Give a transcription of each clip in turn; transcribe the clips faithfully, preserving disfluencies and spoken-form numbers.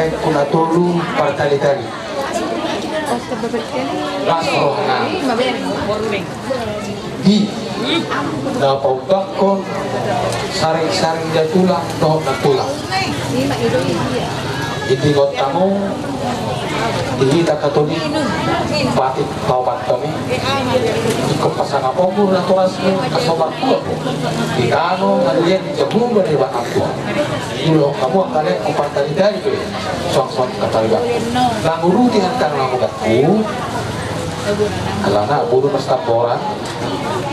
Kuna tolu partali-tali. Las rohana. Di na paundangkon saring-saring datulang dohot nantulang. Di tingkot hamu, di hita Katolik, patik paopat hami. Ingkon pasangap ombur na toras ni, aso martua. Di tano na liat, di jabu bani bangku. Di lo kamu angkale, opat tali-tali be. Suang-suang kataliba. Manguruti hantang na mudakku. Alana boru Mastamboran.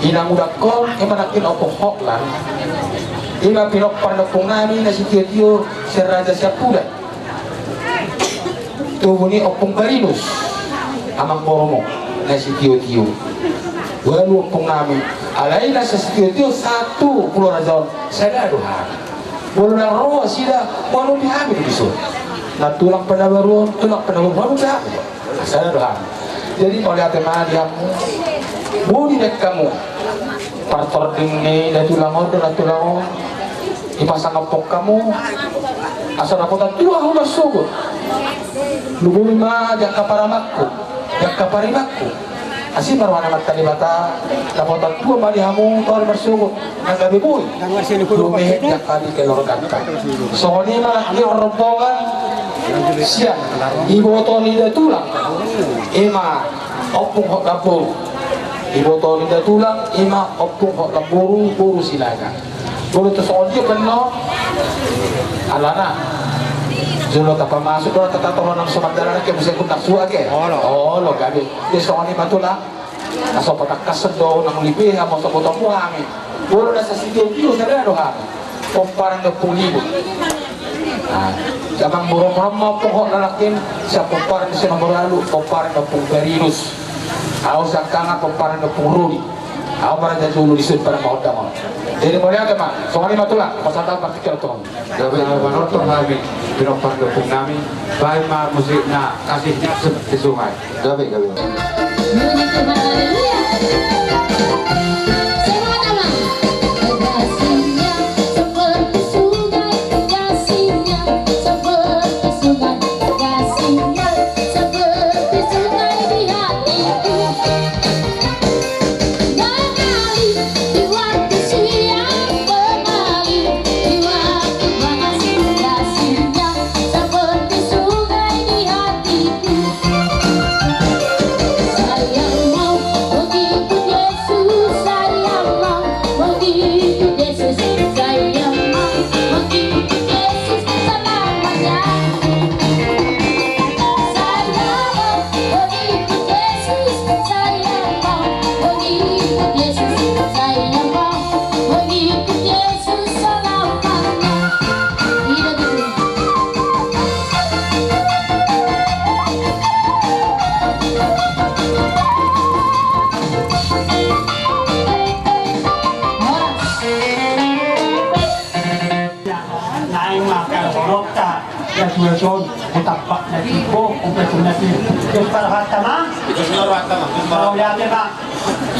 Ina mudakon, ima nangkin ompung hotlan. Ima pinompar ni ompung nami na sitio-tio, si Raja Siampudan. Tubu ni ompung Barinus. Amang borumu na sitio-tio. Ualu ompung nami. Alai na sitio-tio sahat tu Pulau Raja on. Sada do hami. Molo na ro nasida, molo di hami do dison. Na tulang pe na baru on, tulang pe na baru, molo di hami do. Sada do hami. Jadi mauliate ma di hamu. Boi dibaen hamu partording ni datulang on dohot nantulang on. Dipasangap hamu. Asa dapotan tua hamu marsogot. Lubungi ma di angka paramangku, di angka parimangku. Asi ma rohana Amanta Debata, dapotan tua ma di hamu taon marsogot, na gabe boi. Lume di angka di keluarganta. Songon i ma di rombongan sian iboto ni datulang, ima ompung hotlan boru. Iboto ni datulang, ima ompung hotlan boru, boru Silaga. Molo tung songon dia pe annon, alana jolo tapamasuk do, tatator nang somat dalan ke, muse kundang suak ke. Olo. Olo, gabe. Dia songon i ma tulang. Aso patangkason do nang lipe, hamu so boto hami. Molo na sasitio-tio sada do hami. Pomparan ni ompung Libun. Nah, jamang boru-boru ma ompung hotlan nangkin, sian pomparan ni si nomor ualu, pomparan ni ompung Barinus. Au sian Kangan, pomparan ni ompung Rodi. Au ma raja jolo dison pada mahondang on. Jadi mauliate ma, songon i ma tulang, pasahat ma partingkian tu hamu. Gabe, gabe, manonton hami, pinompar ni ompung nami, baen ma musik na kasih seperti sungai. Gabe, gabe. Naeng ma hahononta, ya, dua son, hutambak na timbo, umpetu na timbo. Jos ma rohanta ma. Jos ma rohanta ma. Mauliate ma.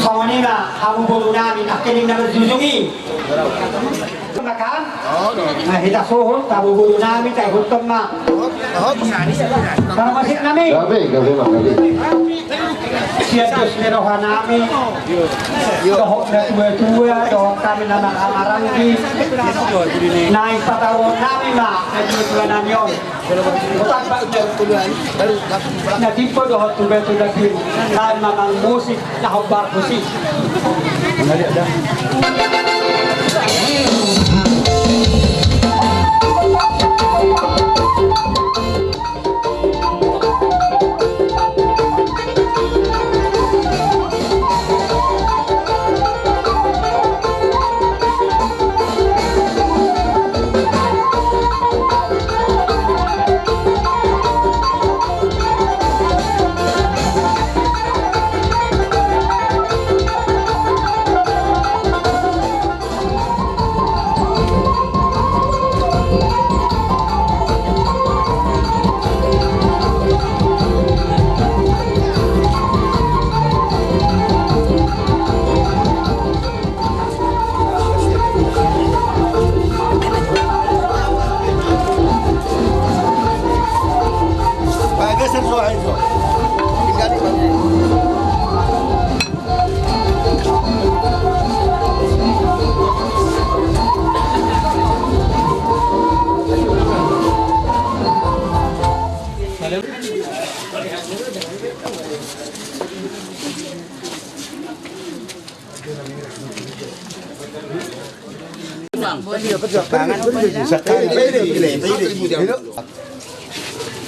Songon i ma, hamu boru nami, nangkining na marjujung i. Makan. Na hita sohot, hamu boru nami, taihuthon ma. Parmusik nami. Gabe, gabe ma, gabe. Sian dos ni roha nami, dohot na tua-tua, dohot hami na marhaha-maranggi, naeng patauhon nami ma na tua-tua nami on. Na timbo dohot tua-tua nami, baen ma amang musik na hombar musik.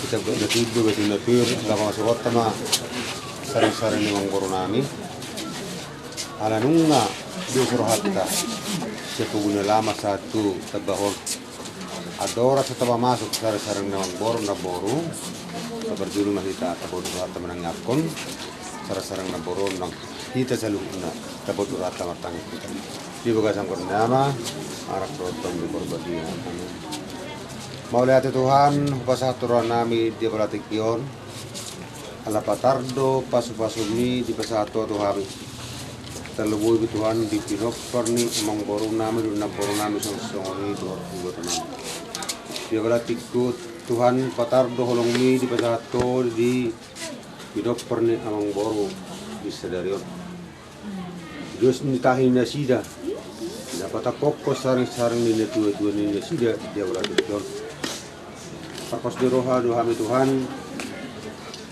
Kita buat na tidur, batu na pir, langsung masuk kota ma. Sareng-sareng ni amangboru nami. Ala nunga di soro hatta. Siap puguna lama satu tebahon. Andorang so tapamasuk sareng-sareng ni amangboru namboru. Sabar julu ma hita taboto rohanta manangiangkon. Sareng-sareng namboru nang hita saluhutna taboto rohanta martangiang hita. Di bagasan goar ni Ama, Anak dohot Tondi Porbadia. Amin. Mauliate Tuhan, hupasahat tu roha nami di apala tingki on. Ala patar do pasu-pasuMi dipasahat Ho tu hami. Tarlumobi Tuhan di pinompar ni amangboru nami dohot namboru nami songon i dohot iboto nami. Di apala tingki on Tuhan patar do holongMi dipasahat Ho di pinompar ni amangboru di sadari on. Dos ni tahi nasida na patangkokhon sareng-sareng ni natua-tua ni nasida di apala tingki on. Parpos ni roha do hami Tuhan,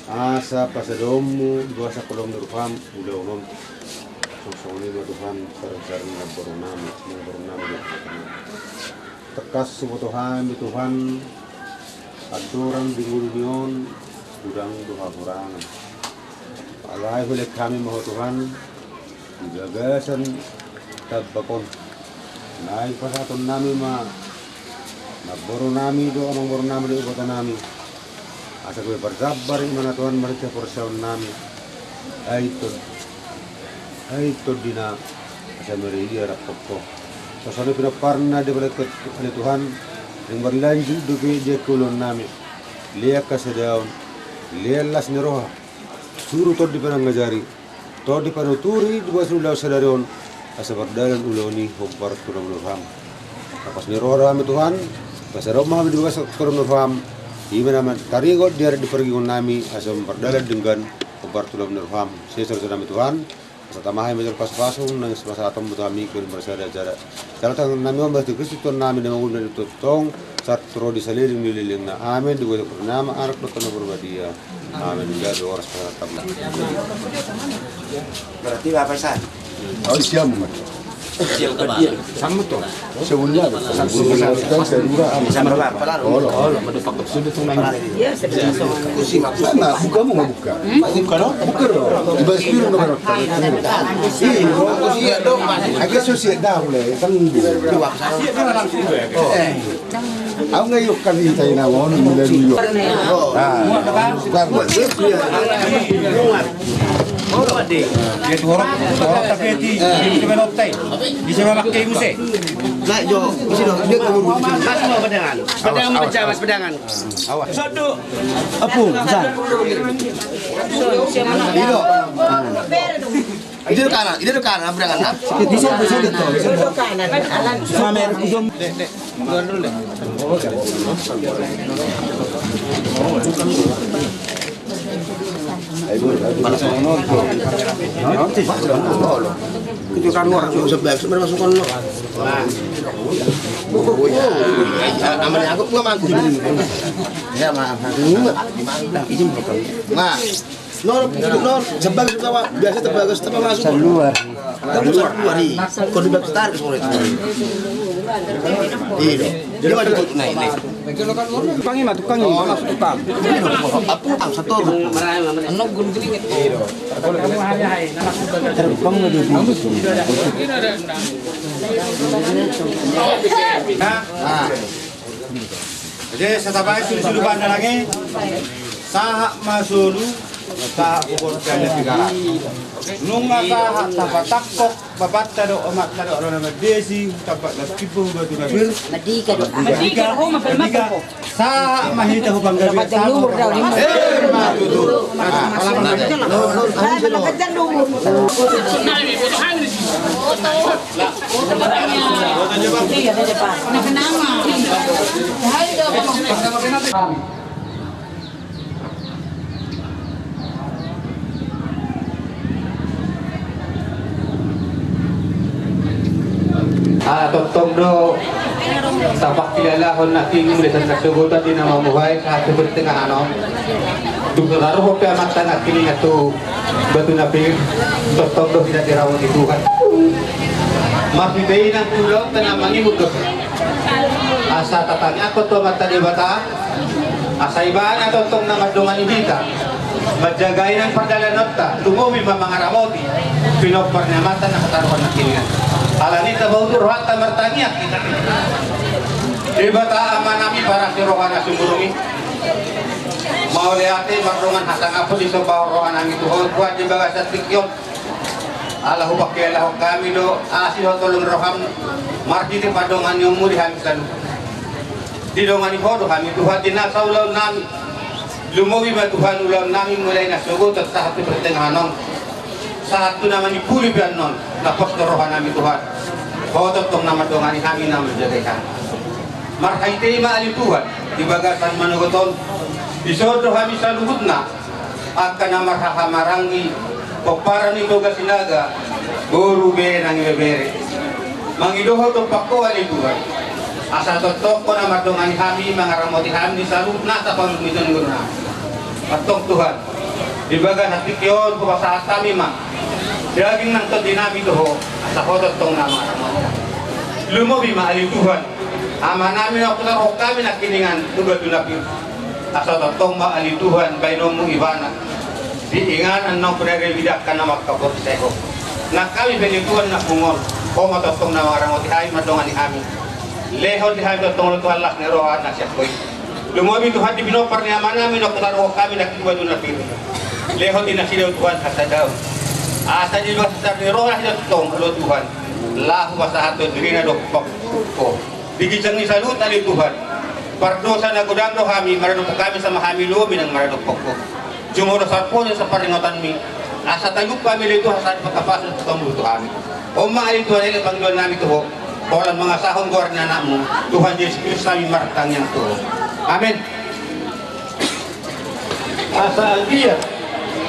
asa pasadomu di bagasan holong ni rohaM ulaon on. Songon i ma Tuhan, sareng-sareng ni amangboru nami, amangboru nami do. Tangkas huboto hami Tuhan, andorang di ngolu ni on godang do hahurangan. Alai hulehon hami ma Ho Tuhan di bagasan tambak on. Naeng pasahaton nami ma namboru nami dohot amangboru nami dohot iboto nami. Asa gabe parjambar i ma na Tuhan marhite haporseaon nami. Ai Tuhan. Ai Tondina, asa mari ia rap pokko. Songon i pinomparna di apala tingki on ale Tuhan, naeng marlanjut dope di angka ulaon nami. Lehon hasadaon, lehon las ni roha. Suru Tondi panangajari, Tondi panuturi di bagasan ulaon sadari on, asa mardalan ulaon i hombar tu na martua roham. Parpos ni roha do hami Tuhan, pasadomu ma hami di bagasan holong ni roham. I ma na taringot di ari di parngoluon nami, asa mardalan denggan hombar tu na martua roham. Sesa do nami Tuhan, asa tama hami ma jala pasu-pasu naeng sipasahatonmu tu hami ganup marsada-sada. Jala tangiang nami on ma di Kristus Tuhan nami na mangolu na di tongtong, sahat tu ro di saleleng ni lelengna. Amen. Di bagasan goar ni Ama, Anak dohot Tondi Porbadia. Amen. Jadi horas pasahat tamba. Berarti Bapak San. Oh, siap, Mat. Siap, Bapak. Sama tuh. Sebenarnya ada. Sama Bapak. Olo, olo. Sudah tuh nanya. Iya, sudah. Sana, buka mau nggak buka? Buka dong. Buka dong. Di bawah spion nomor. Iya, dong. Agak sosial dah mulai. Kan. Iya, langsung. Oh. Au nga iok kami ita ina on mila duyo. Ah, bukan. Dia tu horok, horok tapi ti, di sebe notai, di sebe makai muse. Nah, jo, mesti dong, dia kabur. Kasih mau pedangan. Pedangan, awas, awas. Pedangan. Awas. Sodo. Apu, bisa. Ido. Ide do kanan, ide do kanan, ambilangan na. Di sini, di sini, di sini. Pamer, ujung. Dek, dek, keluar dulu, dek. Itu kan luar, sebelah, sebelah masukkan lo. Aman ya, aku nggak mampu. Ya, maaf. Nah, izin bukan. Nah. Nol, nol, sebagai, sebagai, biasa terbagas, terbagas masuk. Keluar. Kan bisa keluar, iya. Kalau dibuat tarik semua itu. Iya, dong. Jadi, maju, naik, naik. Tukang i ma, tukang i. Oh, langsung tukang. Apa? Satu. Enam gunung gelingit. Iya, dong. Tukang ma dia. Nah. Jadi, satabaen sulu-sulu banda lagi. Sahat ma solu, sahat pukul tiga. Nunga sahat tapatangkok, bapanta dohot amanta dohot roha na mandesi, tampak na pimbo, batu na pir. Mandika do. Mandika, mandika. Sahat ma hita hu panggabean. Dapat umur dah, umur. Eh, ma tutu. Dapat umur. Ah, tongtong do tapangkilalahon na tinggi mulai sian na sogot di na mamuhai sahat tu partengahan on. Dung so taruhon pe amanta nangkin i tu batu na pir, tongtong do hita diramu ni Tuhan. Marhite i nang tu ulaonta na mangihut dosa, asa tatangiangkon tu Amanta Debata, asa Ibana tongtong na mandongani hita, manjagai nang pardalananta, lumobi ma mangaramoti pinompar ni Amanta na hatarohon nangkiningan. Alani i tapaihut rohanta martangiang hita. Debata Amanami parasi roha na sumurung i, mauliate mardongan hasangapon disomba rohanami tu Ho Tuhan di bagasan tingki on. Ala hupangkilalahon hami do asi dohot holong ni roham marhite pandonganionmu di hami saluhut. Didongani Ho do hami Tuhan di nasa ulaonnami. Lumobi ma Tuhan ulaonnami mulai na sogot sahat tu pertengahan on, sahat tu na manimpuli pe annon, na pos do rohanami Tuhan. Ho tongtong na mandongani hami, na manjagai hami. Marhite i ma ale Tuhan, di bagasan manogot on, dison do hami saluhutna, angka na marhahamaranggi, pomparan ni Toga Sinaga, boru be nang ibebere. Mangidohon dompak Ho ale Tuhan, asa tongtong Ho na mandongani hami, mangaramoti hami di saluhut nasa pangurupiton ni ngolunami. Antong Tuhan, di bagasan tingki on hupasahat hami ma daging nang tondinami tu Ho, asa Ho tongtong na mangaramoti hami. Lumobi ma ale Tuhan, Amanami na hutaruhon hami nangkiningan tu batu na pir. Asa tongtong ma ale Tuhan baenonmu Ibana di inganan nang penere bidangka na mangkaporseho. Nang hami pe ale Tuhan na pungu on, Ho ma tongtong na mangaramoti hami, mandongani hami. Lehon di hami tongtong ale Tuhan las ni roha na sian Ho i. Lumobi Tuhan di pinompar ni Amanami na hutaruhon hami nangkin tu batu na pir. Lehon di nasida Tuhan hasadaon, asa di las ni roha nasida tongtong ale Tuhan laho pasahathon dirina dompak Ho. Di ginjang ni saluhut ale Tuhan, pardosa na godang do hami, maradophon hami sama hami lobi nang maradophon Ho. Jumolo sarponi saparingotanmi, asa talup hami ale Tuhan, asa dipangkapas Ho tu hami. On ma ale Tuhan elek pangidoannami tu Ho, holan mangasahon goar ni Anakmu Tuhan Jesus Kristus hami martangiang tu Ho. Amen. Asa anggiat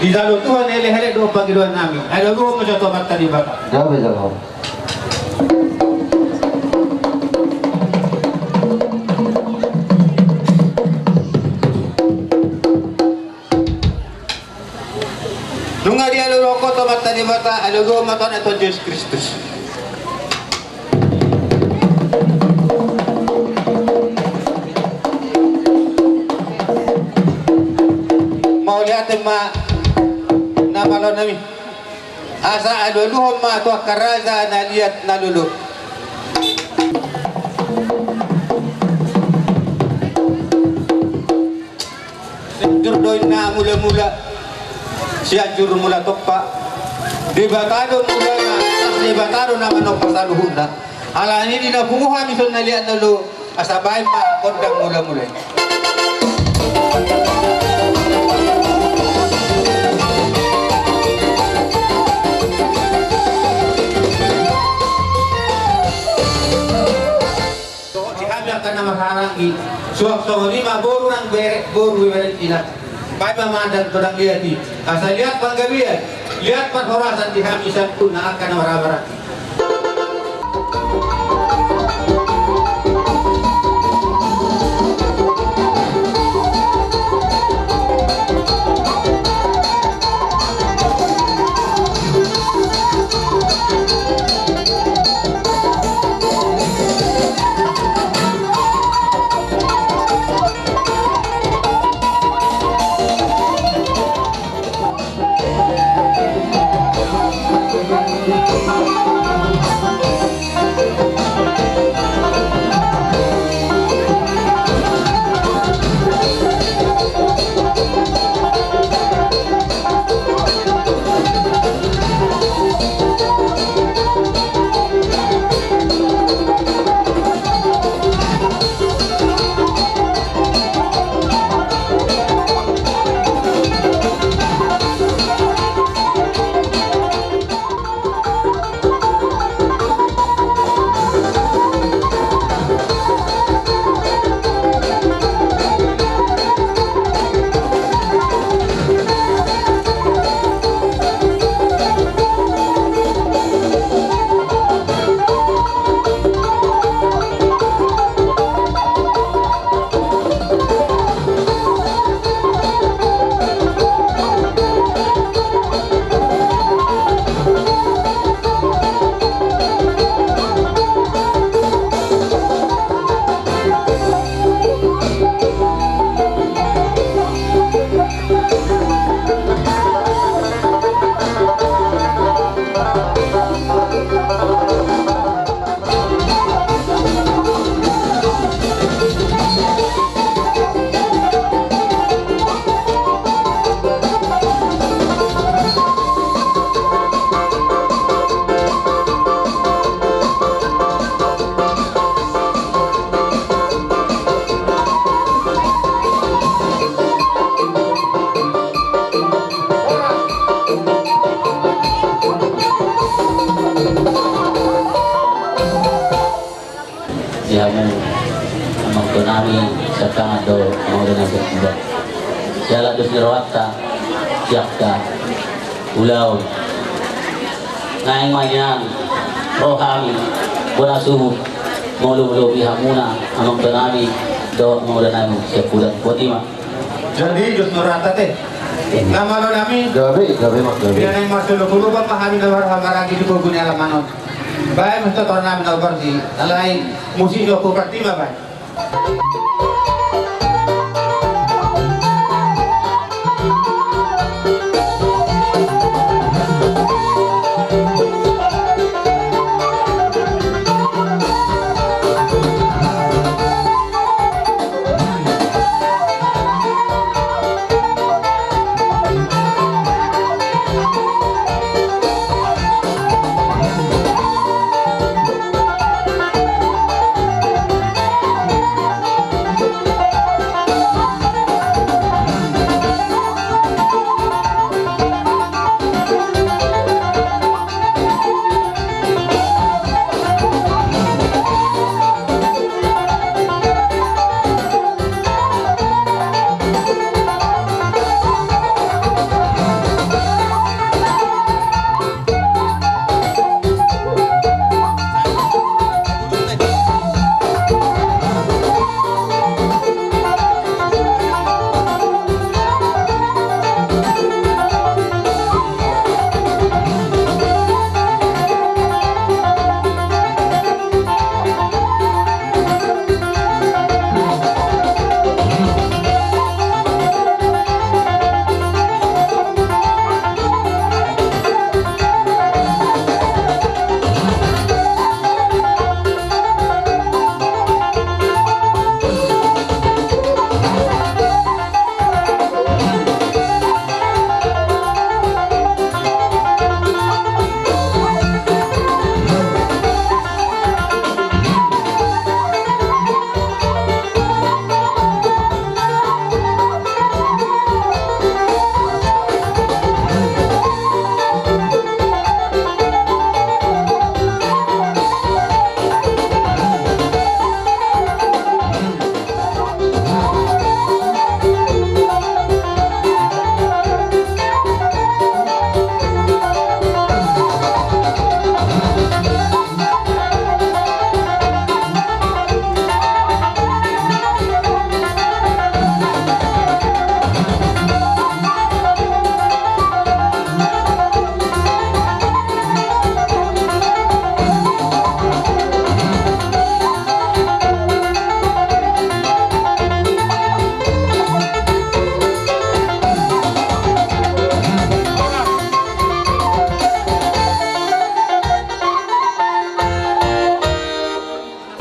dijalo Tuhan elek-elek dohot pangidoannami. Ai alualuhon ma jo tu Amanta Debata. Jalo, jalo. Nunga dialualuhon tu Amanta Debata, alualuhon ma tu Anakna Tuhan Jesus Kristus. Mauliate ma na malo nami. Asa alualuhon ma tu angka raja na liat na lolo. Sianjur do inna mulamula, Sianjur Mula Tompa. Debata do mulana, Debata do na manompa saluhutna. Alani i di na pungu hami son na liat na lolo, asa baen ma gondang mulamula i. Dohot di hami angka na marhahamaranggi, suang songon i ma boru nang bere, boru ibebere, ina. Baen ma gondang liat i, asa liat panggabean, liat parhorasan di hami saluhutna angka na marhahamaranggi. Di hamu amangtua nami siahaan dohot amangboru nami siahaan. Jala dos ni rohanta di angka ulaon. Naeng ma nian ro hami bona suhut mangoloi hamuna amangtua nami dohot amangboru nami siahaan. Botima. Jadi dos ni rohanta te. Nama lo nami? Gabe, gabe, Mas, gabe. Dia naeng marsiolopolopan ma hami na marhahamaranggi di pogu ni alaman on. Baen ma tu toru nami na uparsi. Alai musik ni Ompu Partima baen.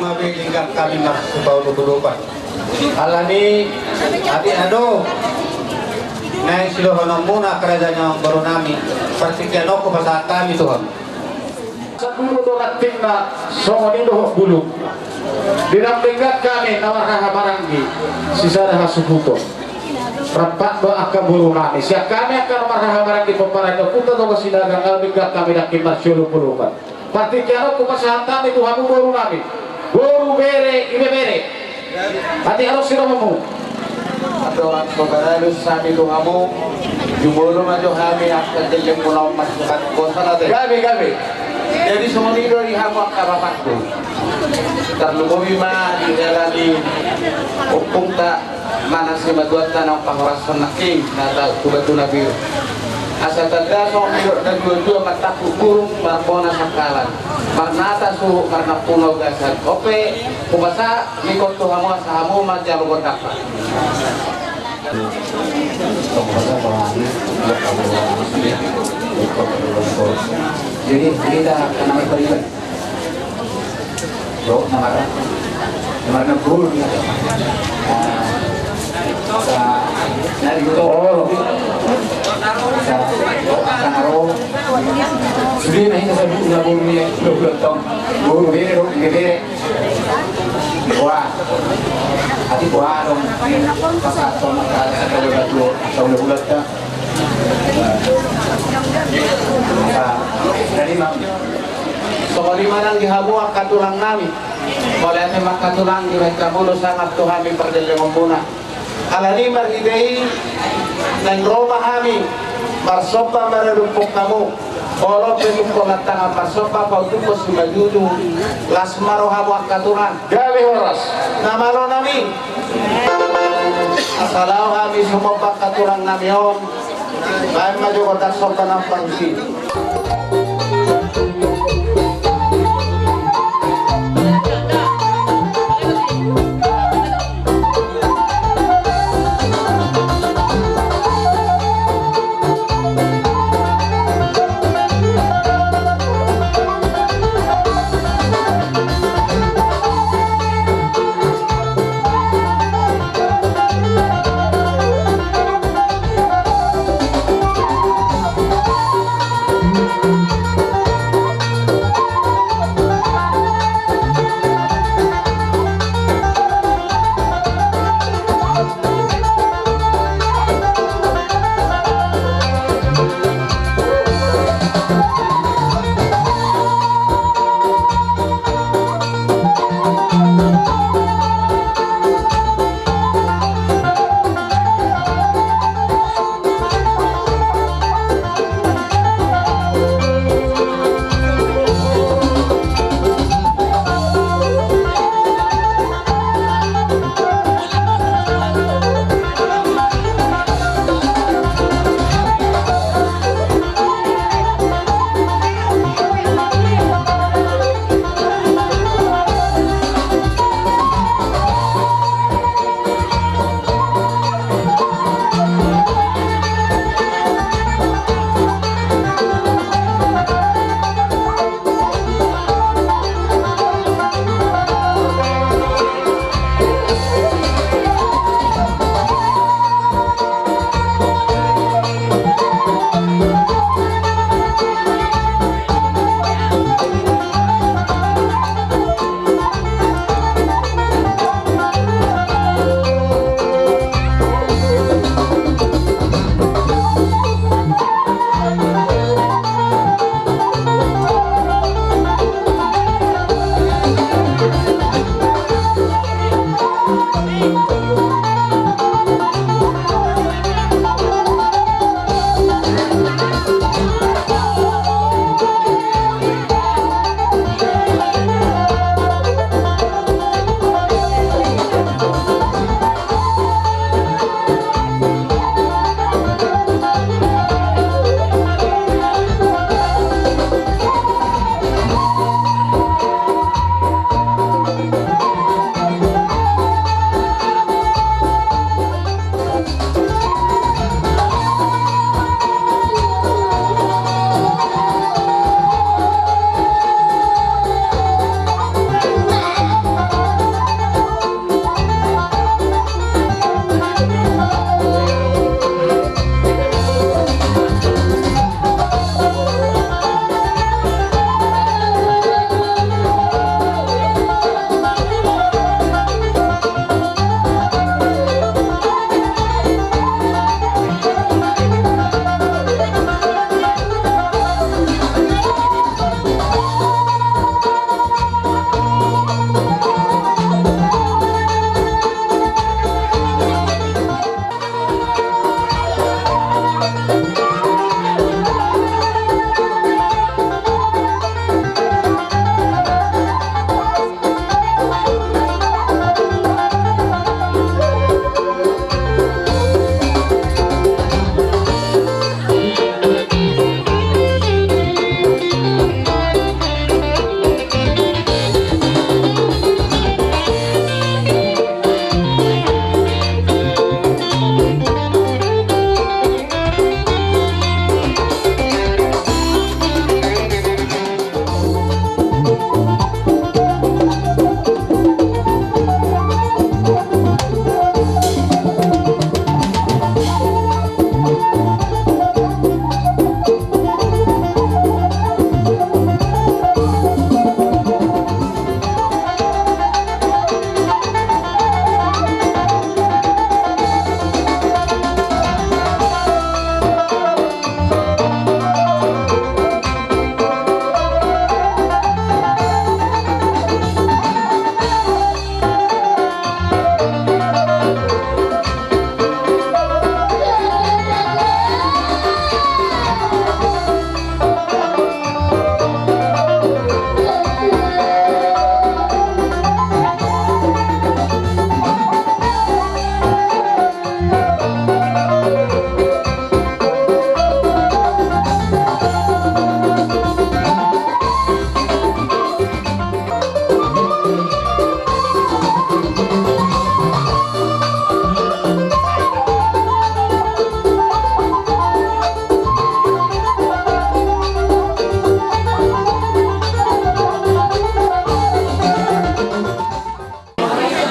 Mabe denggan hami marsipaolopolopan. Alani atik na do naeng sidohononmuna angka raja ni amangboru nami, partingkian on hupasahat hami tu hamu. Sadulu do rantingna, songon i dohot bulung. Di na denggan hami na marhahamaranggi sisada hasuhuton. Rap do angka boru nami sian hami angka na marhahamaranggi pomparan ni Ompunta Toga Sinaga, na denggan hami nangkin marsiolopolopan. Partingkian on hupasahat hami tu hamu boru nami, boru, bere, ibebere. Atik adong sidohononmu. Andorang so paradu hami tu hamu, jumolo ma jo hami angka gellengmuna on marsipat hosa na te. Gabe, gabe. Jadi songon i do di hamu angka bapakku. Tarlumobi ma di hela ni ompunta manang simatuanta naung pahorashon nangkin na tu Batu Nabir. Asa tanda songon nidok na tuatua, martampuk burung marbona sangkalan, marnata suhut marnampuna ugasan. On pe hupasahat ningkon tu hamu asa hamu manjalo gondang. Jadi kita kenal beriman. Dohot na marna, na marna boru dia. Sa, na di boru. Sa, dohot na ro. Sude na hita saluhutna boru ni, boru tong. Boru bere, boru bere. Wah. Atik wah dong. Pas atong, pas atong batu, atong ulat-ulat ta. Sa, dari ma. Songon i ma nang di hamu angka tulang nami. Mauliate ma angka tulang, dibahen hamu do sangap tu hami pargellengonmuna. Alani marhite i naeng ro ma hami marsomba maradophon hamu. Olo pe tung holan tangan marsomba, paundukhon simanjujung. Las ma rohamu angka tulang. Gabe horas. Na malo nami. Asa laho hami sumomba angka tulang nami on. Baen ma jo gondang somba na parusi.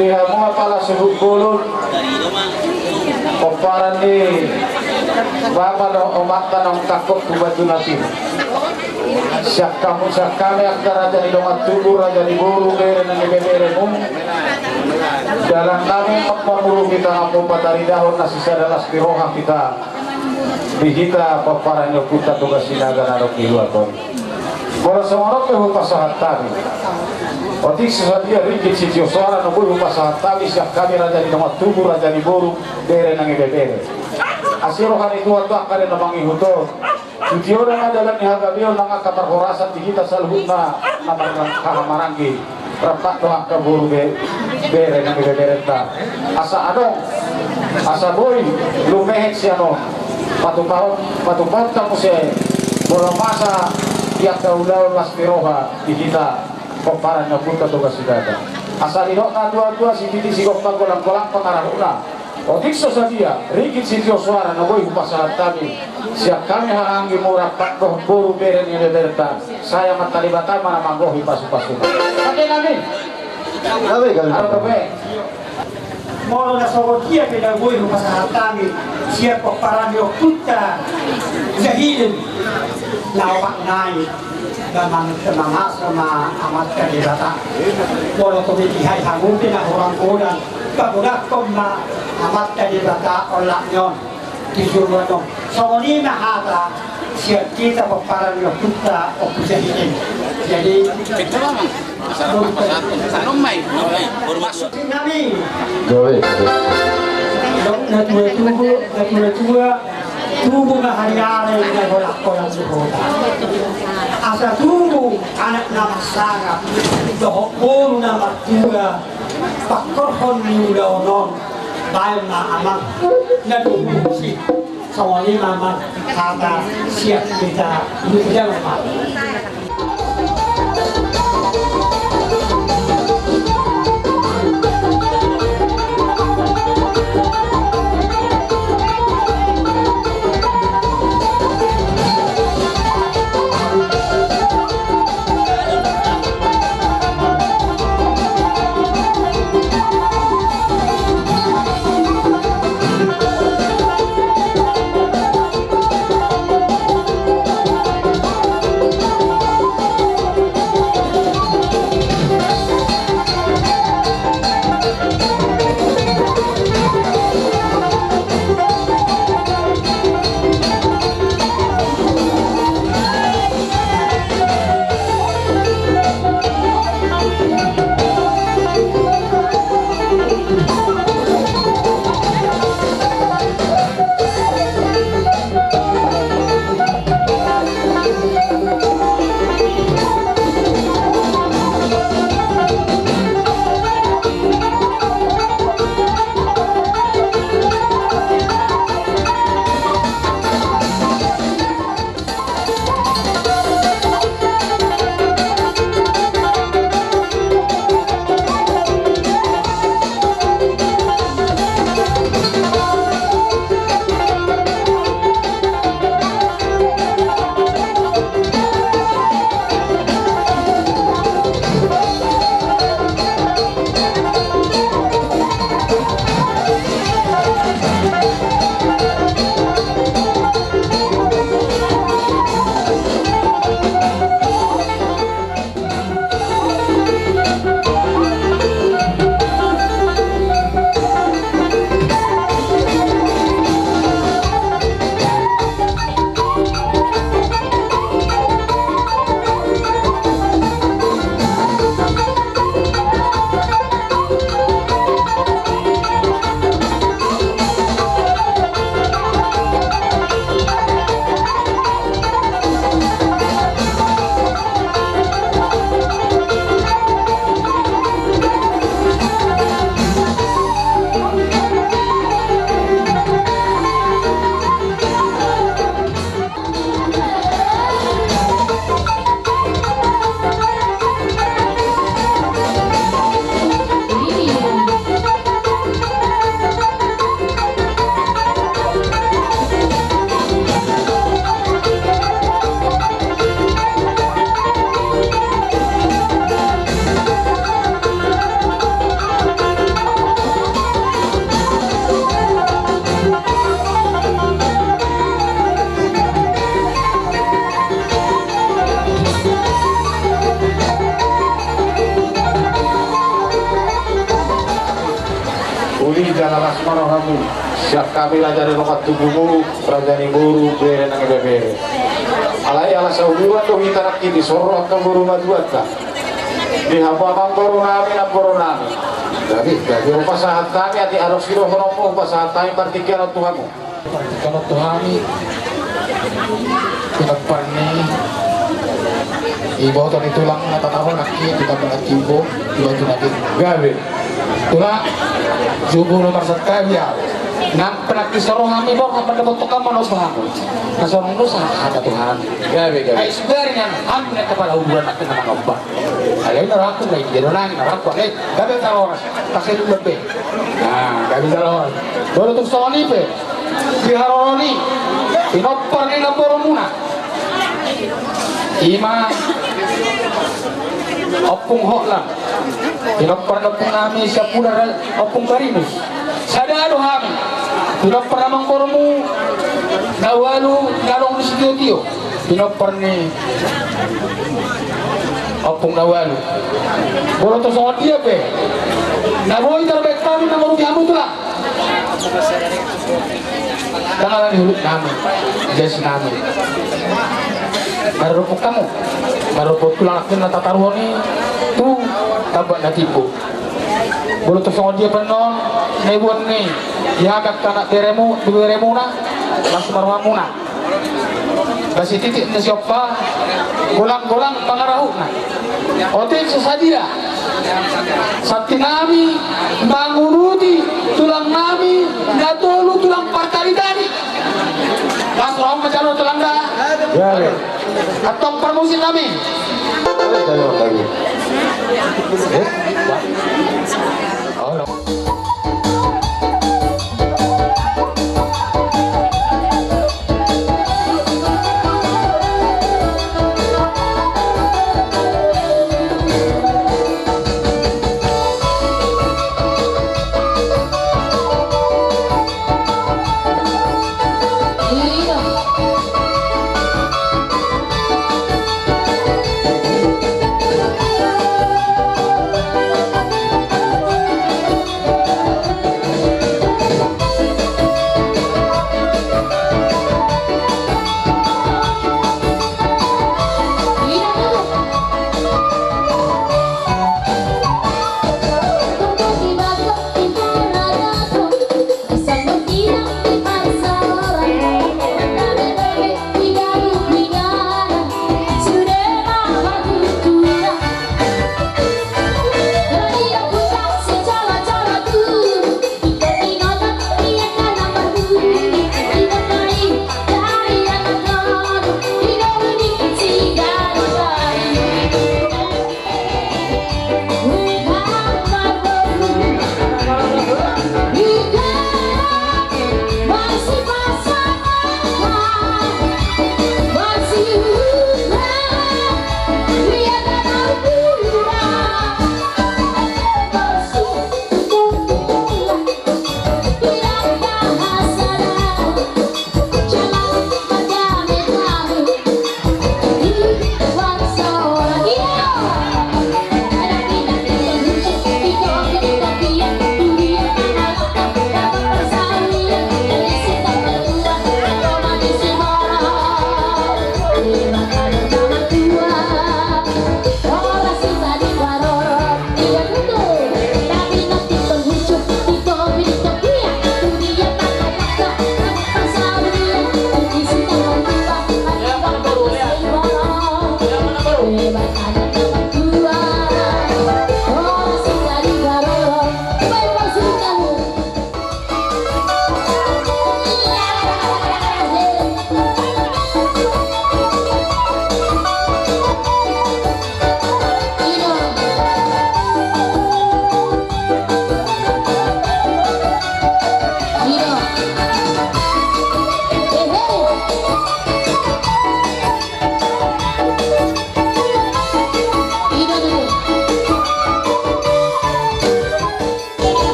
Di hamu apala suhut bolon, pomparan ni bapa dohot omanta naung tangkok tu Batu Napir. Sian hamu, sian hami angka raja ni dongan tubu, raja ni boru, bere nang ibeberemu. Dalan nami mamuruk hita hamu pataridahon na sisada las ni roha hita. Di hita pomparan ni ompunta Toga Sinaga na adong di luat on. Molo songon on pe hupasahat hami. Otik so sadia ringgit sitio soara na boi hupasahat hami sian hami raja ni dongan tubu, raja ni boru, bere nang ibebere. Asi roha ni Tuhan tu angka na mangihut on. Sitio do ma dalan ni hagabeon nang angka parhorasan di hita saluhutna na marhahamaranggi. Rap dohot angka boru be, bere nang ibeberenta. Asa adong, asa boi lumehet sian on. Patupahon, patupahonta muse molo masa di angka ulaon las ni roha di hita pomparan ni ompunta Toga Sinaga. Asa didok na tuatua, sititi sigompa, golanggolang pangarahutna. Otik so sadia ringgit sitio soara na boi hupasahat hami sian hami hahaanggimu rap dohot boru, bere nang ibeberenta, sai Amanta Debata ma na manggohi pasupasuna. Ate nami. Gabe, gabe. Aro dope. Molo na songon dia pe na boi hupasahat hami sian pomparan ni ompunta Jahilin, na opat nai. Damang, damang asa ma Amanta Debata. Molo tung dihai hamu pe na hurang godang, pagodangkon ma Amanta Debata olat ni on. Di joloan on. Songon i ma hata sian hita pomparan ni ompunta Ompu Jahilin. Jadi, nami. Gabe. Dok natuatua, natuatua, tubu ma hariara i na holan-holan di huta. Asa tubu anak na marsangap dohot boru na martua, pangkorhon ni ulaon on, baen ma amang na dohot si. Songon i ma amang hata sian hita. Luhut jalo ma. Jala las ma rohamu, sian hami raja ni dongan tubumu, raja ni boru, bere nang ibebere. Alai ala sauduran do hita nangkin, dison ro angka boru matuanta. Di hamu amang boru nami, namboru nami. Jadi, jadi hupasahat hami, atik adong sidohononmu, hupasahat hami partingkian on tu hamu. Partingkian on tu hami. Pinompar ni iboto ni tulang na tataru nangkin, di tamba na timbo, di batu na timbo. Gabe. Tulang, jumolo marsantabi au. Nang pe nangkin so ro hami borhat mandapothon hamu, manomba hamu. Na songon i do sahat hata tu hami. Gabe, gabe. Ai sugari nian hami na kepala huburan nangkin na manomba. Alai na rohangku na i, dia do nangkin na rohangku, alai gabe jala horas. Pasedul be. Nah, gabe jala horas. Molo tung songon i pe, di haroro ni pinompar ni namborumuna, i ma Ompung Hotlang, pinompar ni ompung nami sian Pudar, Ompung Karinus. Sada do hami, pinompar ni amangborumu na ualu na adong di sitiotio. Pinompar ni ompung na ualu. Molo tung songon dia pe na boi tarbaen hami na marupi hamu tulang. Ndang ala ni hulut nami, jas nami. Mardophon hamu, mardophon tulang nangkin na tataruhon i tu tamba na timbo. Molo tung songon dia pe annon na iboan ni i, di hami angka anak beremu, di beremuna, las ma rohamuna. Ba sititik ni siompa, golang-golang pangarahutna. Otik so sadia santi nami mangurupi tulang nami na tolu, tulang partaditadi. Las rohamu ma jalo tulang da. Ya, ya. Antong parmusik nami.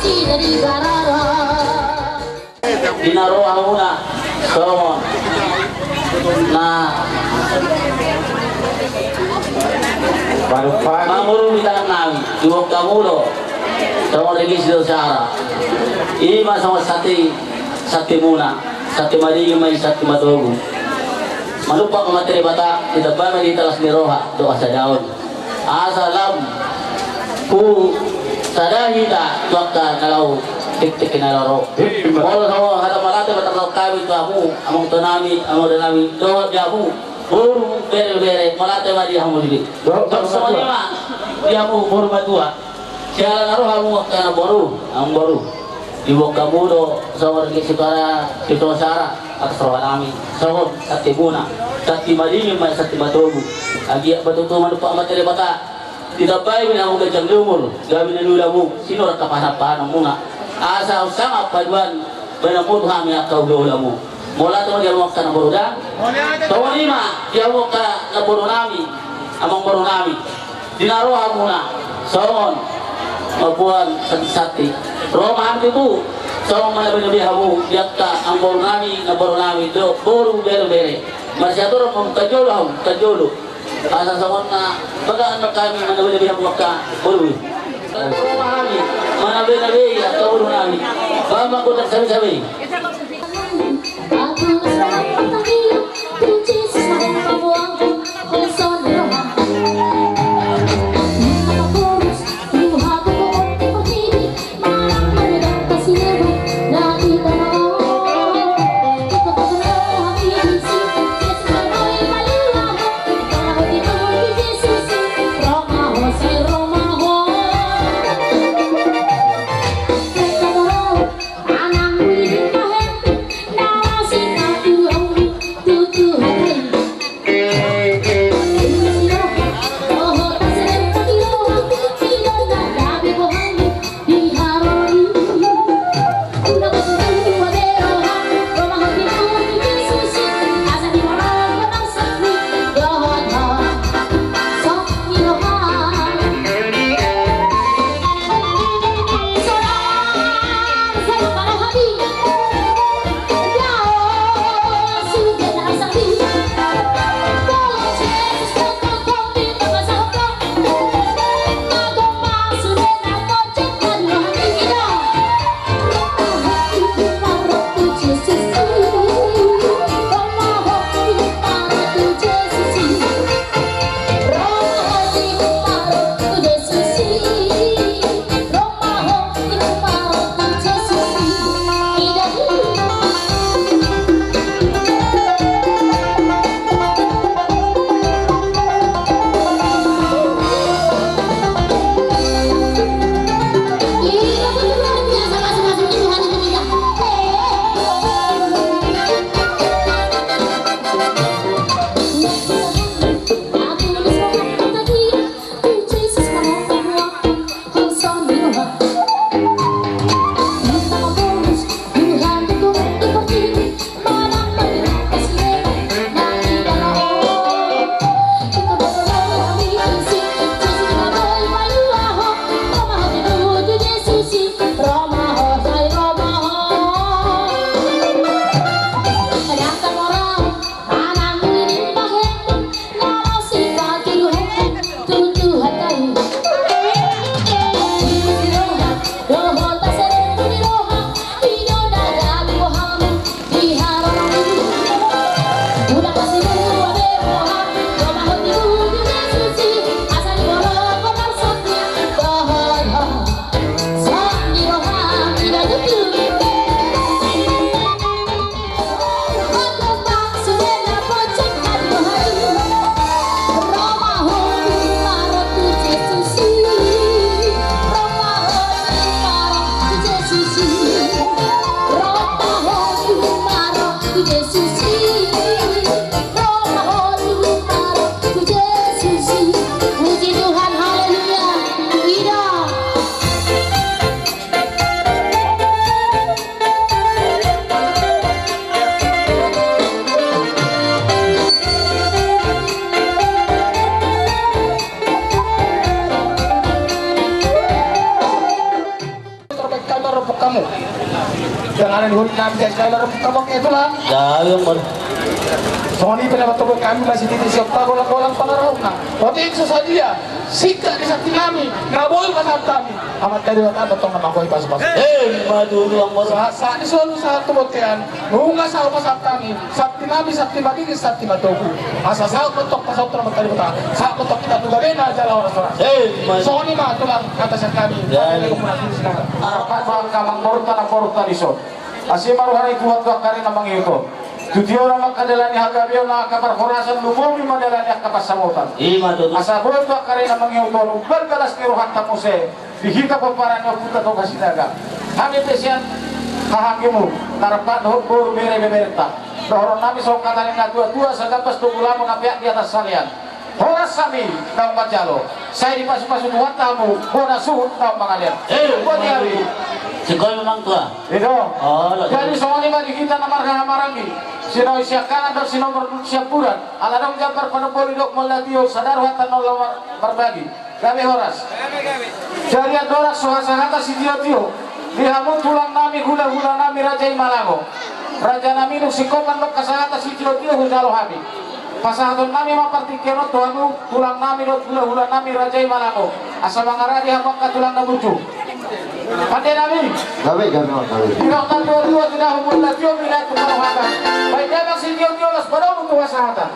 Di na rohamuna songon na mangurungi tangan nami, diboan hamu do songon ringgit sitio soara. I ma songon santi, santimuna, santi madingin ma i, santi matogu. Manumpak ma Amanta Debata, ditambai ma di hita las ni roha dohot hasadaon. Asa lam husada hita tu angka na laho, tiktik na laho ro. Molo songon hata mauliate ma tarlumobi hami tu hamu, amangboru nami, amangboru nami, dohot di hamu boru, bere, bere, mauliate ma di hamu sude. Dohot, dohot, songon i ma di hamu boru matua. Siala na ro hamu angka na boru, amangboru. Diboan hamu do songon ringgit sitio soara, sitio soara, atas roha nami, songon santimuna, santi madingin ma i, santi matogu. Anggiat ma tutu manumpak Amanta Debata, ditambai ma hamu ganjang ni umur, gabe na niula hamu, sinur angka pahanpahanmuna. Asa umsangap paduan baenonmu tu hami angka hulahulamu. Mauliate ma di hamu angka na boru da. Songon i ma di hamu angka na boru nami, amangboru nami. Di na rohamuna songon mamboan santi-santi. Ro ma hami tutu songon manabe-nabe hamu di angka amangboru nami, na boru nami dohot boru, bere-bere. Marsiatur ma, mangkajodo hamu, kajodo. Asa songon na baga na hami manabe-nabe hamu angka boru i. Ro ma hami manabe-nabe i angka boru nami. Bahen ma gondang sabe-sabe i. Kami marrompuk hamu. Dang ada di hut nami, jadi kami marrompuk hamu, oke, Tulang. Ya, ya, Bang. Songon i pe na mantoboi hami masititi sian golang-golang pangarahutna. Otik so sadia singkat ni santi nami na boi pasahat hami. Amanta Debata ma tong na manggohi pasu-pasu. Eh, ima tutu, Bang. Sahat-sahat ni solu sahat tu bontean. Nunga sahat pasahat hami. Santi nami, santi madingin, santi matogu. Asa sahat ma tong pasahat tu Amanta Debata. Sahat ma tong hita tu gabena jala horas-horas. Eh, ima. Songon i ma, Tulang, hata sian hami. Ya, ya. Arpat ma angka amangborunta, namborunta dison. Asi ma roha ni Tuhan tu angka ari na mangihut on. Tu tio ma angka dalan ni hagabeon, angka parhorasan, lumobi ma dalan ni angka pansamotan. Ima tutu. Asa boi tu angka ari na mangihut on umbahen las ni rohanta muse di hita pomparan ni ompunta Toga Sinaga. Hami pe sian hahaanggimu, na rap dohot boru, bere, beberenta. Dohonon nami songon hata ni na tua-tua, sai gambas do ulamu na peak di atas salean. Horas hami naung manjalo, sai dipasu-pasu Tuhanta hamu bona suhut naung mangalean. Eh, boti hami. Sikoy memang tua. Ido. Oh, lo. Jadi songon i ma di hita na marhaha maranggi. Sinoi siangkangan dohot sinomor siamburan. Ala adong jambar panomboli dohot mauliate, sada rohanta na olo mar-, marbagi. Gabe horas. Jadi andorang so hasahatan sitio-tio di hamu tulang nami, hula-hula nami, raja i Malango. Raja nami, dung singkop mandok hasahatan sitio-tio hujalo hami. Pasahaton nami ma partingkian on tu hamu tulang nami dohot hula-hula nami, raja i Malango. Asa mangaradi hamu angka tulang na burju. Pande nami. Gabe, gabe, gabe. Di na tua-tua tu na humul na tio mina tu na rohatan. Baen damang sitio-tio laos padomu tu hasahatan.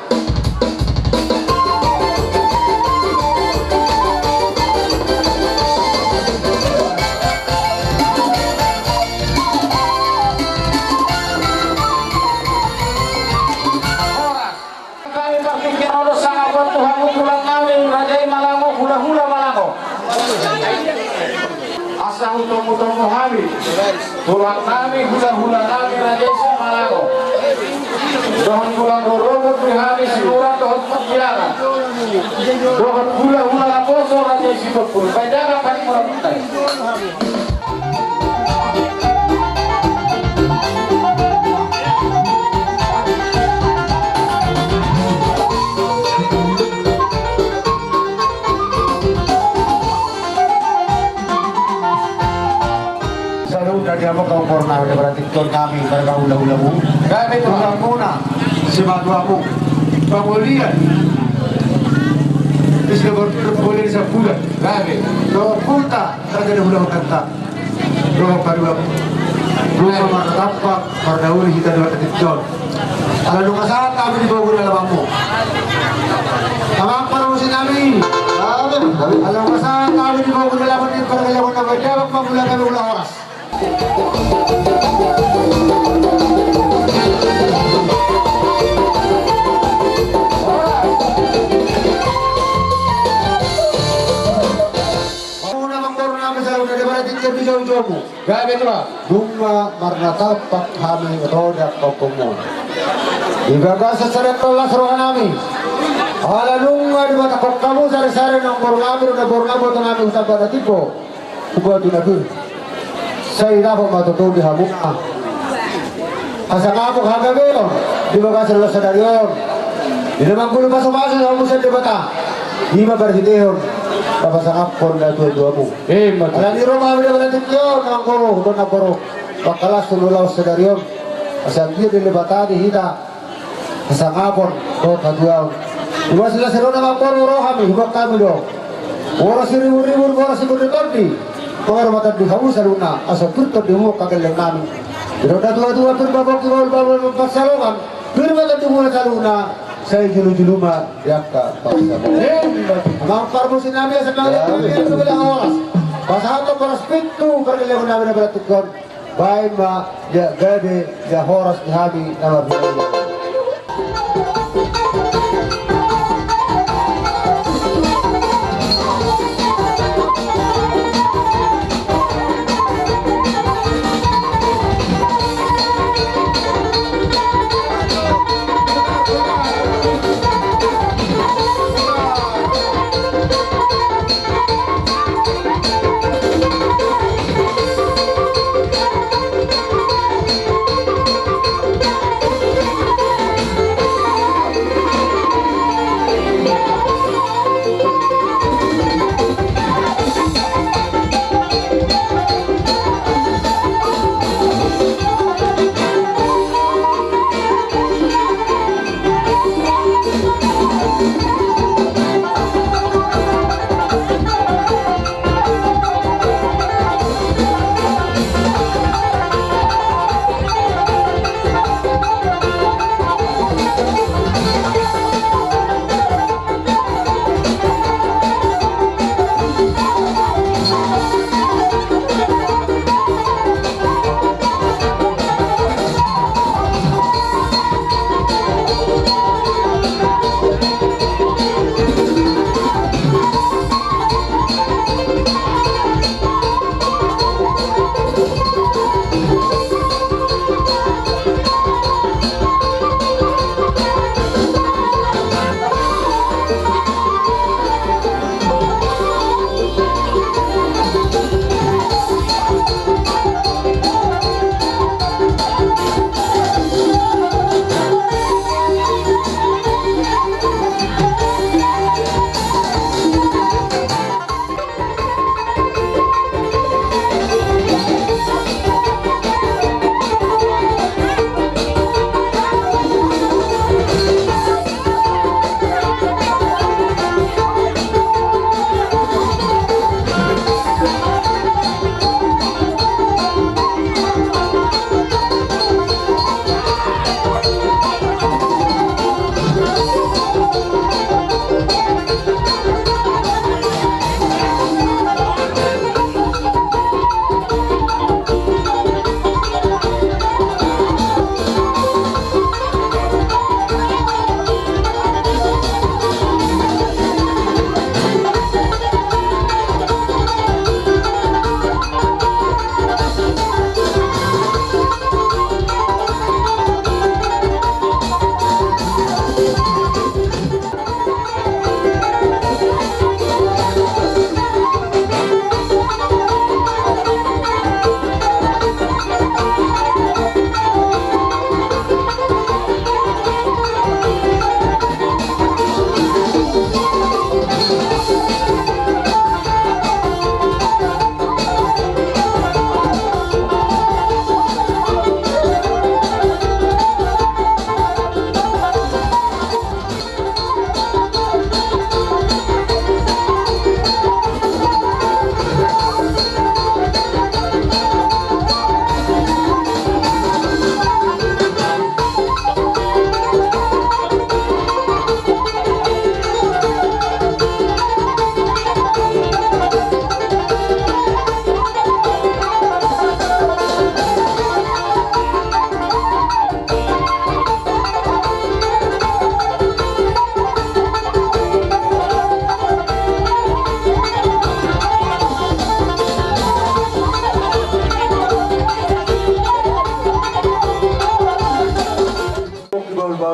Horas. Hami partingkian on do sangap on tu hamu tulang nami, raja i Malango, hula-hula Malango. Asa hutomu-tomu hami tulang nami, hula-hula nami, raja i Malango, dohot tulang rorobot ni hami Sinurat dohot Pontianak, dohot hula-hula naposo, raja i Sitompul. Baen damang padi mula. Saluhutna di hamu angka ompunami, berarti tulang nami, marga hula-hulamu. Gabe tulang muna, simatuamu. Pangolian. Di sini ber-, berpoli di Sambulan. Gabe. Dohot ompunta, raja ni hula-hulanta. Dohot paduamu. Nunga marnatampak, marnauli hita di bagasan tingki on. Ala nunga sahat hami di pogu ni alamanmu, amang parmusik nami. Ala nunga sahat hami di pogu ni alaman ni pargaleon na badia, amang pangula hami, ula horas. Pangula, amang boru nami, saluhutna di bagasan tingki on, di jolo-jolomu. Gabe tulang. Nunga marnatampak hami ro di angka ompunmu. Di bagasan sada las roha nami. Ala nunga dibatahon hamu sari-sari, amang boru nami, ro na boru nami, boto nami, husamba na timbo, hubatu na pir. Sai dapot ma tutu di hamu hasangapon, hagabeon di bagasan las sadari on. Di na manggulu pasu-pasu hamu sian Debata, i ma parhitean na pasangaphon na tua-tuamu. Ima tutu. Alani ro ma hami di bagasan tingki on, amang boru, amang boru, mangkalashon ulaon sadari on. Asa anggiat dilehon Debata di hita hasangapon dohot hatuaon. Di bagasan las sadari on, amang boru, ro hami, huboan hami do. Huboan siribur-ribur, huboan sitondik-tondik. Huboan ma tondi hamu saluhutna, asa pir tondimu angka gelleng nami. Didok na tua-tua, pir ma pongki, bahul-bahul ma pansalongan. Pir ma tondimuna saluhutna, sai julu-julu ma di angka pansalongan. Amang parmusik nami, asa mangido hami, asa mangido horas. Pasahathon horas pintu pargellengon nami na beratik on. Baen ma, ia gabe, ia horas di hami na marbinai.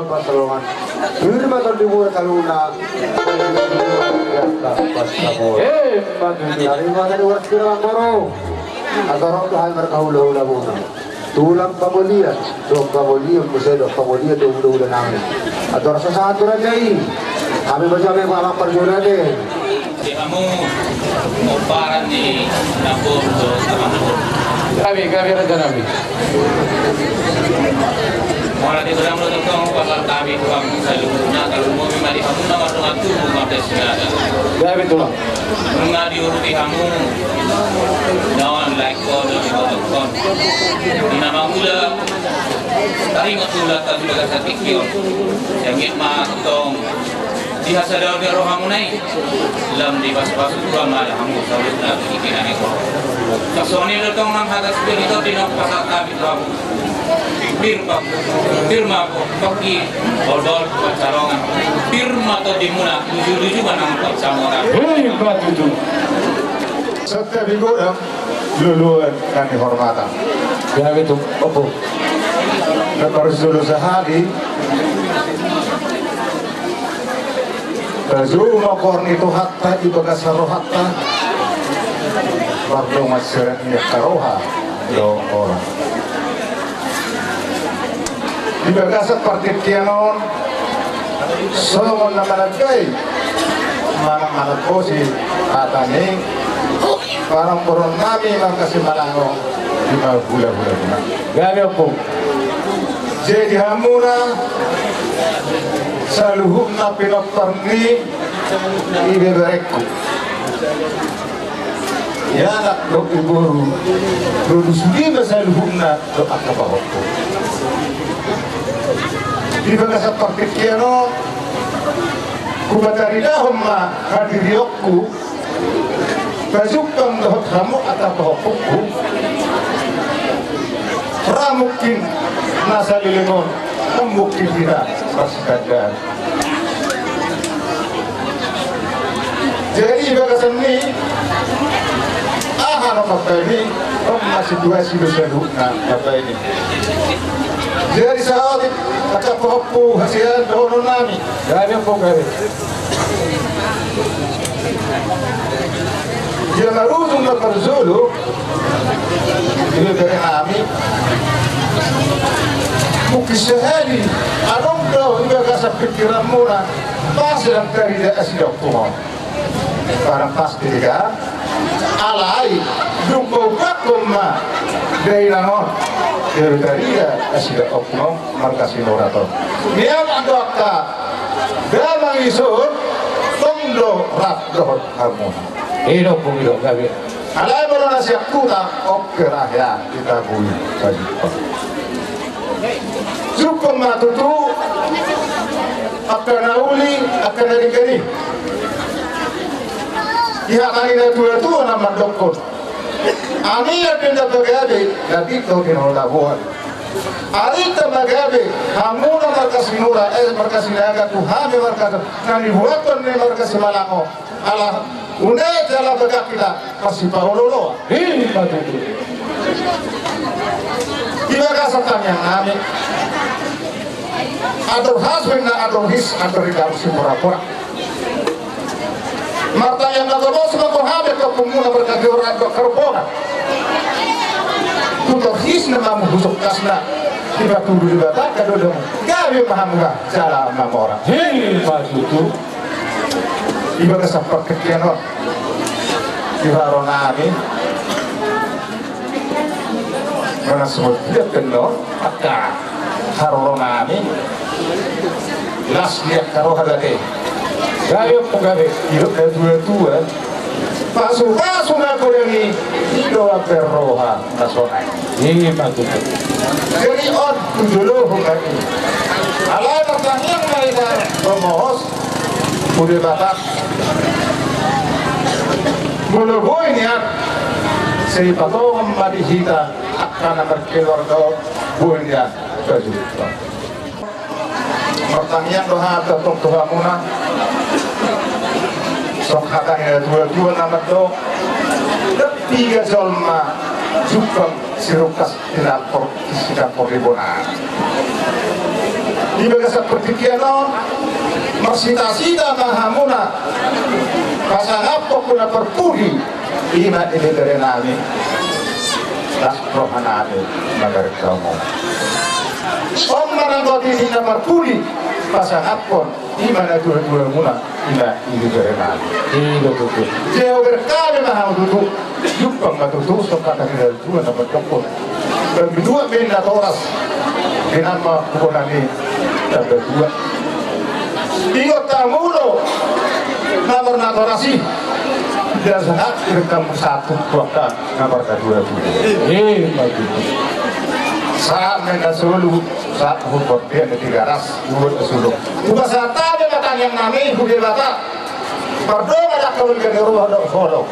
Pansalongan. Pir ma tondimuna saluhutna. Emma tutu. Tarima tadi uras pira mangoro. Atorop tu hami marga hulahula muna. Tulang pamolian, tulang pamolian, muse do pamolian do hulahula nami. Atorop sahat tu raja i. Hami ma jame ma parjolo ate. Di hamu pomparan ni nabun do taman nabun. Gabe, gabe raja nami. Mauliate godang do tongtong pasal hami tu hamu saluhutna, talumobi ma di hamu na mardongan tubu marga Sinaga. Gabe tulang. Nunga diurupi hamu daon lae on, daon botok on. Di na mangula taringot tu ulaonta di bagasan tingki on. Sai anggiat ma tongtong dihasadaon ni rohamuna i, lam dipasupasu Tuhan ma hamu saluhutna tu tingki na nangkin on. Songon i do tong nang hata sian hita di na pasahat hami tu hamu. Pir ma, pir ma pongki, oldol pansalongan. Pir ma tondimuna, lujuluju ma nang pansamotan. Hei, ma tutu. Santabi godang, loloan na nihormatan. Gabe tutu, Ompu. Na parjolo sahali, tajou ma goar ni Tuhanta di bagasan rohanta. Mardongan sian angka roha do orang. Di bagasan partingkian on, songon na manangkahi, manang manangkosi hata ni parompuan nami marga Simalango, di na hulahula muna. Gabe Ompu. Jadi hamuna saluhutna pinompar ni ibeberengku. Ia anak dohot iboru, dohot sude ma saluhutna dohot angka pahompu. Di bagasan partingkian on, hupataridahon ma hadirionku, pajumpang dohot hamu angka pahompungku. Ra mungkin na saleleng on, ra mungkin hita marsitandaan. Jadi bagasan ni aha na mambaen i, on ma situasi do saluhutna mambaen i. Jadi saotik angka pahompu hasian dohonon nami. Gabe Ompu, gabe. Ia marujung na parjolo, ibebere nami. Mungkin sahali adong do di bagasan pingkiranmuna, pas dang tarida asi do ompung on. Barang pasti kan? Alai dung hubaen ma dainang on, dang tarida asi do ompung on marga Sinurat on. Nian anggo angka damang i son, tong do rap dohot hamuna. I do Ompu, i do, gabe. Alai molo na sian huta, on pe raja hita boi sajumpang. Jumpang ma tutu angka na uli, angka na denggan i. Di hata ni natuatua na mandokkon: Anggiat do inda pagabe na pinto di na ulaon. Arinta ma gabe hamuna marga Sinurat, eh, marga Sinaga, tu hami marga na nibuathon ni marga Simalango. Ala unang jala bagak hita marsipaolooloan. I ma tutu. Di bagasan tangiang nami, andor has ma inna, andor his, andor inda, siporapora. Martangiang na tolhas ma tu hami angka ompungmuna marga Sinurat dohot Haribuan. Tu torhis na ma hamu, tu sokkas na, dipatudu Debata angka dodam. Gabe ma hamu jala mamora. I ma tutu. Di bagasan partingkian on, di haroro nami, manang songon dia pe do angka haroro nami, las di angka roha do ate. Gabe Ompu, gabe. Didok natuatua: Pasupasu na godang i, i do ampe roha na sonang. I ma tutu. Jadi on tu jolo hubani. Alai martangiang ma hita, rumohos tu Debata. Molo boi nian, sai patongon ma di hita angka na markeluarga on, boi nian sajumpang. Martangiang do hata tong tu hamuna. Songon hata ni natuatua na mandok: Dang piga jolma jumpang sirungkas sinampor, sinampor di bona. Di bagasan partingkian on, marsitasita ma hamuna pasangaphon tu na parpudi, i ma ibebere nami, las roha nami mangarga hamu. On ma nanggo di na parpudi pasangaphon, i ma natuatuamuna, i ma ibebere nami. Jadi berkahi ma hamu tutu. Jumpang ma tutu songon hata ni natuatua na mandok on. Bang dua ma inna toras, di nama hubungan ni tanda dua. Ingot hamu do na marnatoras i. Dia sangat direkam satu kuaka na marnatoras i. Eh, bagus. Sahat ma inna solu, sahat hubungan dia na Tigaras, dua na solu. Buka sata be ma tangiang nami tu Debata. Pardongan angka na gabe roha dohot holong.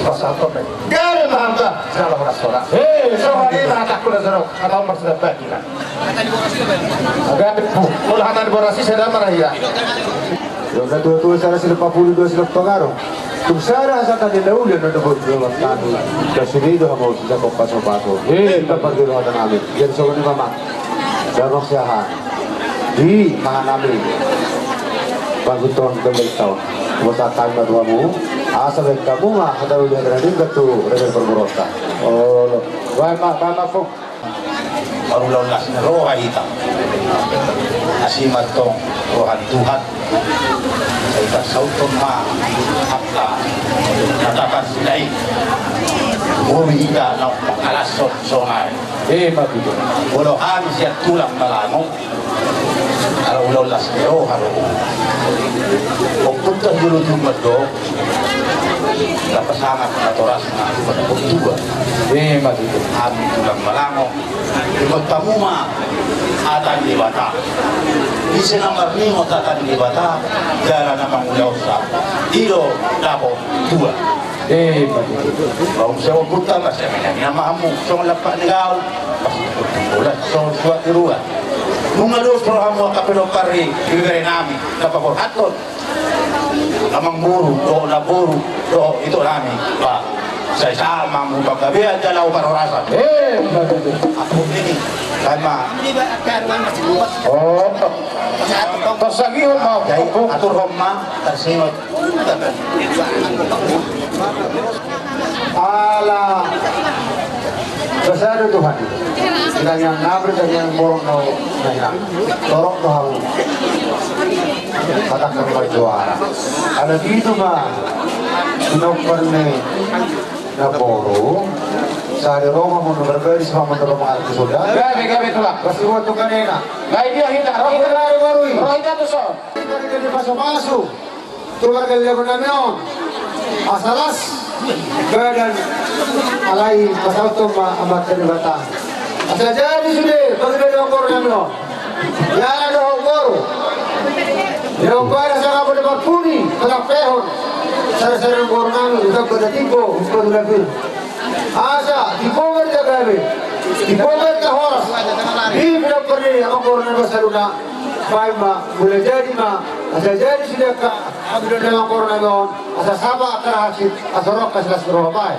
Pasahaton be. Gabe ma hata jala horas-horas. Hei, songon i ma hatangku na sadok, hata on marsitambagian. Gabe pu. Molo hata ni boras i sada ma na hira. Didok natuatua sada silop pauli, dua silop pangarung. Tung sada hasahatan ni na uli, na dohot dua martanu. Dasude do hamu sisakop paso-paso. Hei, na parjolo hata nami. Jadi songon i ma. Damang siaha di mahanami. Bagus ton kembali taon. Bosan tangga tuamu. Asa baik kamu ma hata uli hata na denggan tu rekan perburosa. Oh, baik ma, baik ma, Pung. Marulaon las ni roha hita. Asi ma tong roha ni Tuhan. Sai tarsauthon ma angka na taparsilahi. Boi hita na mangkalashon sonari. Eh, ma tutu. Molo hami sian tulang Malango, ala ulaon las ni roha do. Ompunta jolo tumbuan do. Tapasangap natorasna pada tua. Eh, ma tutu. Hami tulang Malango. Ingot hamu ma hata ni Debata. Ise na marningot hata ni Debata, jala na mangulaonsa, i do dapot tua. Eh, bagus. Baum sewa buta ma, sewa ma hamu, songon lampak ni gaol. Pas bolas, songon suat ni rua. Nunga dos rohamu angka pinompar ni ibebere nami, na paborhathon. Amang boru, dohot namboru, dohot ito nami. Ba, sai sahat ma hamu panggabean jala parhorasan. Eh, bagus. Aku ini, kan ma. Oh, parsangihon ma. Jadi, aturhon ma, tarsingot. Ala basa do Tuhan. Tangiang nami, tangiang borngin na hina. Torop do hamu. Katakan ma juara. Ala pitu ma. Pinompar ni namboru. Sada roha ma na berbaris ma mandorong arti suda. Gabe, gabe tulang. Pasti buat tukang enak. Gabe dia hita. Roh hita. Roh hita tu son. Pasu-pasu. Tu marga Leonan on, asa las badan, alai pasahaton ma Amanta Debata. Asa jadi sude bagi bagi amangboru nami on. Ia dohot boru. Ia umpara sanga boru parpudi, tatampehon. Sada-sada amangboru nami, udah pada timbo, udah pada pir. Asa, timbo ma di gabe, timbo ma di horas. Di pinompar ni amangboru nami sadurna. Baen ma, molo jadi ma, asa jadi sude angka, angka na mangkorhon nami on, asa sapa angka na hansit, asa ro angka silas ni roha baen.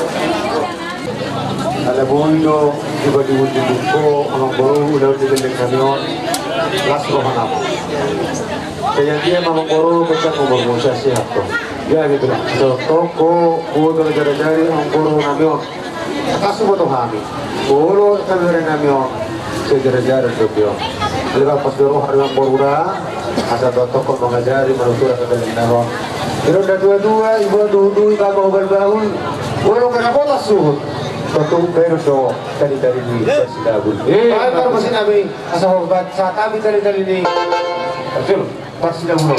Ala boi do dipajumpang ho amangboru ulaon ni gelleng nami on. Las roha nami. Sai anggiat ma amangboru, panjang umurmu, sehat-sehat ho. Ia gitu lah. Asa tongtong ho, ho do jari-jari amangboru nami on. Tangkas huboto hami. Molo jari-jari nami on, sai jari-jari do dia on. Jadi pas do roha amangboru da, asa tongtong ho mangajari, manuturan gelleng nami on. Di ronda dua-dua, iba dudu, iba bahul-bahul. Molo kena botas suhut, tongtong baen do tali-tali ni Parsidabul. Eh, baen parmasi nami, asa hombar sahat hami tali-tali ni. Betul. Parsidabul.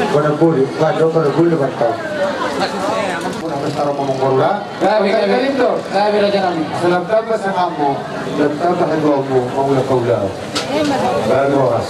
Kona buli, kona buli mantap. Kona besar ngomong bola. Gabe, gabe. Gabe, raja nami. Salam tamba sangammu, salam tamba haduamu, mangula paula. Gabe horas.